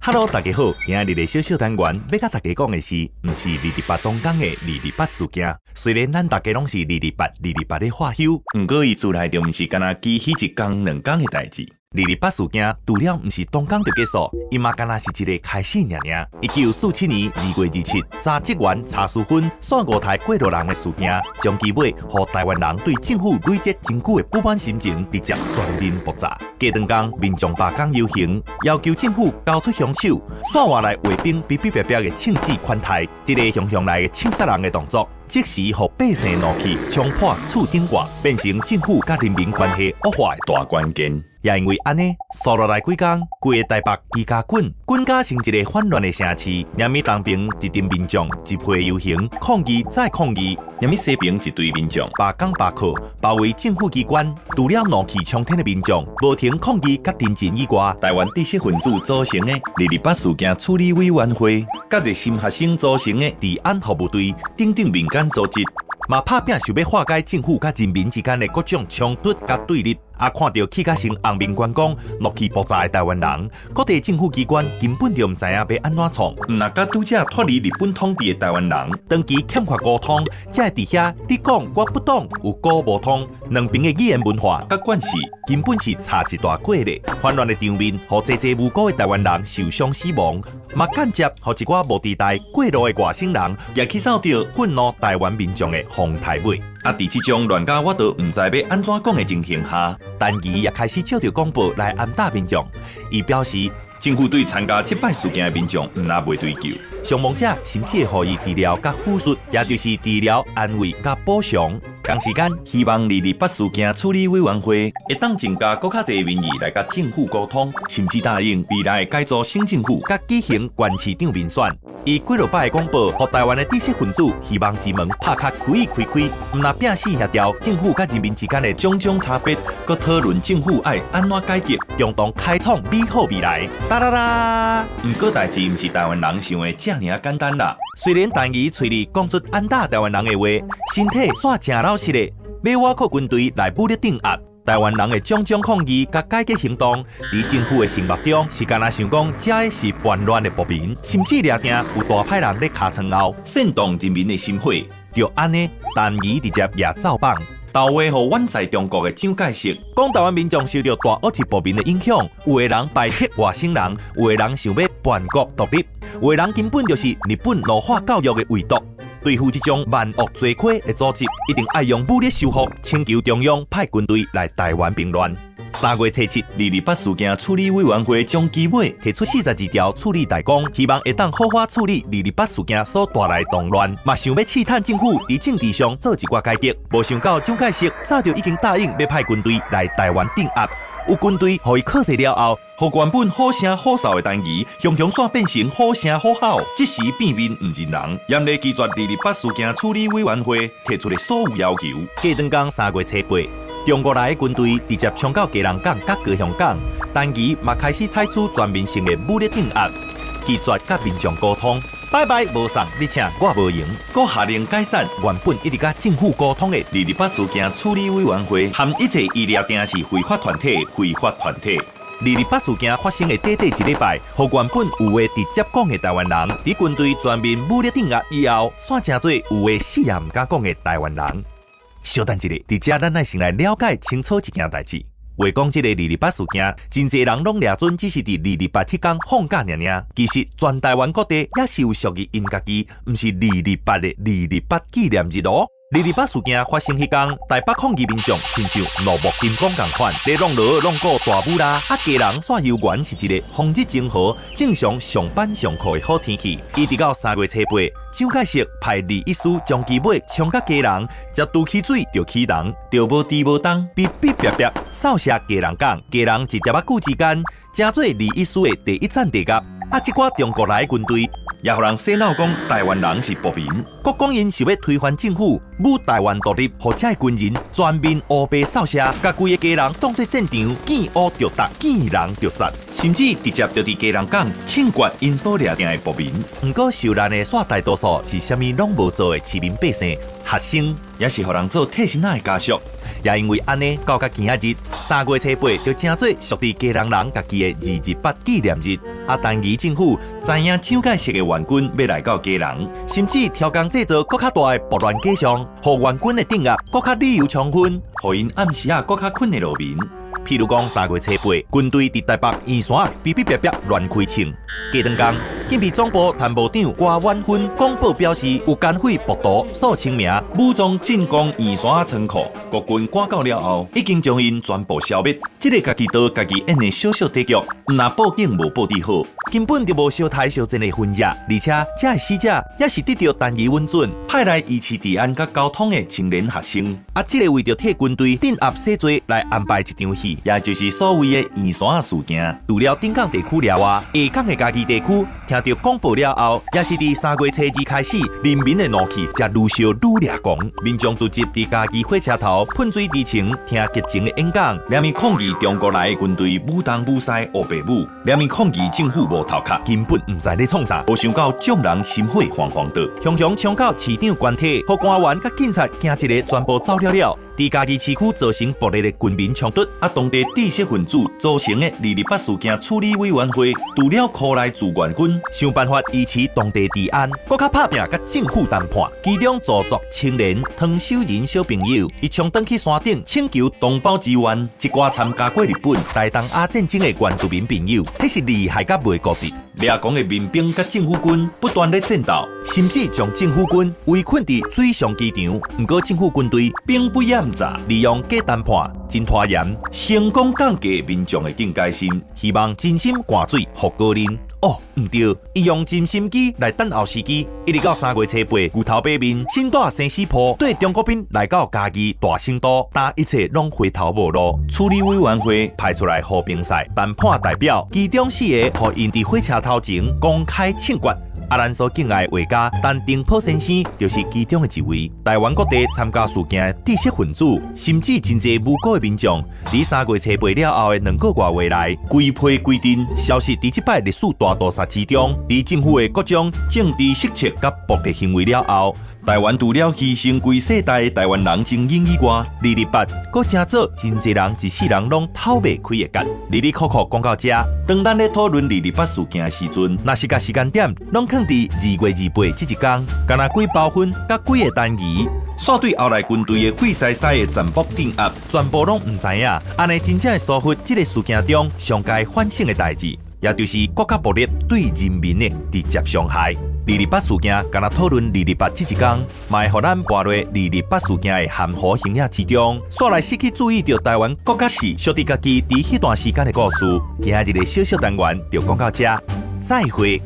Hello，大家好，今仔日的小小單元欲佮大家講的是，毋是二二八當工的二二八事件。雖然咱大家攏是二二八、二二八咧化休，毋過伊自來就毋是干焦記彼一工兩工的代誌。二二八事件除了毋是當工就結束，伊嘛干焦是一個開始爾爾。1947年2月27，查職員查淑芬紲五台過路人的事件，將其尾予台灣人對政府累積真久的不滿心情直接全面爆炸。過當工民眾罷工遊行，要求政府交出兇手，紲換來衛兵逼逼煏煏的銃子款待，這个雄雄來的銃殺人的動作，即時予百姓怒氣衝破厝頂蓋，變成政府佮人民關係惡化的大關鍵。也因為按呢，紲落來幾工，規个台北雞加滾，滾甲成一个反亂的城市。啥物東爿一陣民眾一批遊行抗議再抗議，啥物西爿一堆民眾罷工罷課，包圍政府機關。除了怒氣沖天的民眾無停抗議佮陳情以外，台灣知識分子組成的二二八事件處理委員會，佮熱心學生組成的治安服務隊等等民間組織，嘛拍拚想欲化解政府佮人民之間的各種衝突佮對立。啊！看著氣甲成紅面關公、怒氣爆炸的台灣人，各地政府機關根本就毋知影欲按怎創。毋若佮拄才脫離日本統治的台灣人，長期欠缺溝通，才會佇遐你講我不懂，有溝無通，兩邊的語言文化佮慣勢根本是差一大過咧。反亂的場面，予濟濟無辜的台灣人受傷死亡，嘛間接予一寡無佇台過路的外省人，也去掃著憤怒台灣民眾的風台尾。啊！佇這種亂甲我都毋知欲按怎講的情形下，陳儀也開始借著廣播來暗打民眾。伊表示，政府對參加這擺事件的民眾毋若袂追究，傷亡者甚至會予伊治療佮撫恤，也就是治療、安慰佮補償。同時間，希望二二八事件處理委員會會當增加閣較濟民意來佮政府溝通，甚至答應未來改組省政府佮舉行縣市長民選。伊幾落擺的廣播，予台灣的知識分子希望之門拍較開開開，毋若摒死協調政府佮人民之間的種種差別，閣討論政府愛按怎改革，共同開創美好未來。噠啦啦！毋過代誌毋是台灣人想的遮爾仔簡單啦。雖然陳儀喙裡講出按打台灣人的話，身體煞誠老實的，欲倚靠軍隊來武力鎮壓。台灣人的種種抗議佮改革行動，佇政府的心目中是干焦想講，這个是叛亂的暴民，甚至掠定有大派人咧尻川後煽動人民的心火，就按呢，陳儀直接舉奏榜，投話予遠在中國的蔣介石，講台灣民眾受著大惡一暴民的影響，有的人排斥外省人，有的人想欲叛國獨立，有的人根本就是日本奴化教育的遺毒。對付這種萬惡罪魁的組織，一定愛用武力收復，請求中央派軍隊來台灣平亂。3月初7，二二八事件處理委員會將基尾提出42條處理大綱，希望會當好好處理二二八事件所帶來的動亂，嘛想欲試探政府佇政治上做一寡改革。無想到蔣介石早就已經答應欲派軍隊來台灣鎮壓。有軍隊予伊靠勢了後，予原本好聲好臊的陳儀，雄雄煞變成好聲好吼，這時變面毋認人，嚴厲拒絕二二八事件處理委員會提出的所有要求。過當工3月初8，中國來的軍隊直接衝到基隆港佮高雄港，陳儀嘛開始採取全面性的武力鎮壓，拒絕佮民眾溝通。拜拜無送，你請我無閒。閣下令解散原本一直佮政府溝通的二二八事件處理委員會，含一切伊掠定是非法團體，非法團體。二二八事件發生的短短一禮拜，予原本有話直接講的台灣人，佇軍隊全面武力鎮壓以後，煞成做有話死也毋敢講的台灣人。小等一下，佇遮咱愛先來了解清楚一件代誌。話講這个二二八事件，真濟人攏掠準只是佇二二八彼工放假爾爾。其實全台灣各地也是有屬於𪜶家己，毋是二二八的二二八紀念日哦。二二八事件發生彼工，台北抗議民眾親像怒目金剛仝款，咧挵鑼挵鼓大舞啦。啊，基隆煞猶原是一个風日晴和、正常上班上課的好天氣。一直到3月初8，蔣介石派21師將其尾衝到基隆，才拄起水就起人，就無治無當，嗶嗶煏煏，掃射基隆港。基隆一粒仔久之間，成做21師的第一戰地甲。啊，這寡中國來的軍隊，也予人洗腦講台灣人是暴民，閣講𪜶是欲推翻政府，武台灣獨立，予這个軍人全面烏白掃射，共規个基隆當做戰場，見烏就打，見人就殺，甚至直接就佇基隆港槍決𪜶所掠定的暴民。毋過受難的煞大多數是啥物攏無做的市民百姓、學生，也是予人做替身仔的家屬。也因為按呢，到甲今仔日3月初8就成做屬佇基隆人家己的二二八紀念日。啊，陳儀政府知影蔣介石的援軍欲來到基隆，甚至挑工製造閣較大的暴亂假象，予援軍的鎮壓閣較理由充分，予𪜶暗時仔閣較睏會落眠。譬如講3月初八，軍隊佇台北圓山嗶嗶煏煏亂開槍。隔兩工，警備總部參謀長郭婉芬廣報表示，有奸匪暴徒數千名武裝進攻圓山倉庫，國軍趕到了後，已經將𪜶全部消滅。這个家己導家己演的小小短劇，毋但布景無布置好，根本就無相刣相戰的痕跡，而且這个死者也是得著陳儀允准派來維持治安佮交通的青年學生。啊，這个為著替軍隊鎮壓洗罪來安排一場戲，也就是所謂的圓山事件。除了頂港地區了外，下港的嘉義地區聽著廣報了後，也是佇3月初二開始，人民的怒氣才愈燒愈掠狂。民眾聚集佇嘉義火車頭噴水池前聽激情的演講，連面抗議中國來的軍隊武東武西烏白舞，連面抗議政府無頭殼，根本毋知咧創啥。無想到眾人心火煌煌的，雄雄衝到市長官邸，予官員佮警察驚一个全部走了了。佇嘉義市區造成暴力的軍民衝突，啊，當地知識分子組成的二二八事件處理委員會，除了呼來志願軍，想辦法維持當地治安，閣較拍拚佮政府談判。其中造作青年湯守仁小朋友，伊衝轉去山頂請求同胞支援，一寡參加過日本、大東亞戰爭的原住民朋友，彼是厲害佮袂顧得。掠狂的民兵佮政府軍不斷咧戰鬥，甚至將政府軍圍困佇水上機場。毋過政府軍隊兵不厭詐，利用假談判，真拖延，成功降低民眾的警戒心，希望真心灌水予高啉。哦，毋對，伊用真心機來等候時機，一直到3月初八，牛頭馬面，新大生死簿對中國兵來到嘉義大新都，但一切攏回頭無路。處理委員會派出來和平賽談判代表，其中四个，予𪜶佇火車頭前公開唱決。啊，咱所敬愛的畫家陳澄波先生就是其中的一位。台灣各地參加事件的知識分子，甚至真濟無辜的民眾，佇3月初八了後的2個外月內，規批規陣消失佇這擺歷史大屠殺之中。佇政府的各種政治失策佮暴力行為了後，台灣除了犧牲規世代的台灣人精英以外，228閣成做真濟人一世人攏透袂開的結。里里扣扣講到這，當咱咧討論二二八事件的時陣，若是共時間點攏囥佇2月28這一工，敢若幾包分佮幾个單字，煞對後來軍隊的血絲絲的殘暴鎮壓，全部攏毋知影。按呢真正會疏忽這个事件中上該反省的代誌，也就是國家暴力對人民的直接傷害。二二八事件，敢若討論二二八這一工，嘛會予咱跋落二二八事件的含糊形影之中，煞來失去注意著台灣國家是屬佇家己佇彼段時間的故事。今仔日的小小單元就講到這，再會。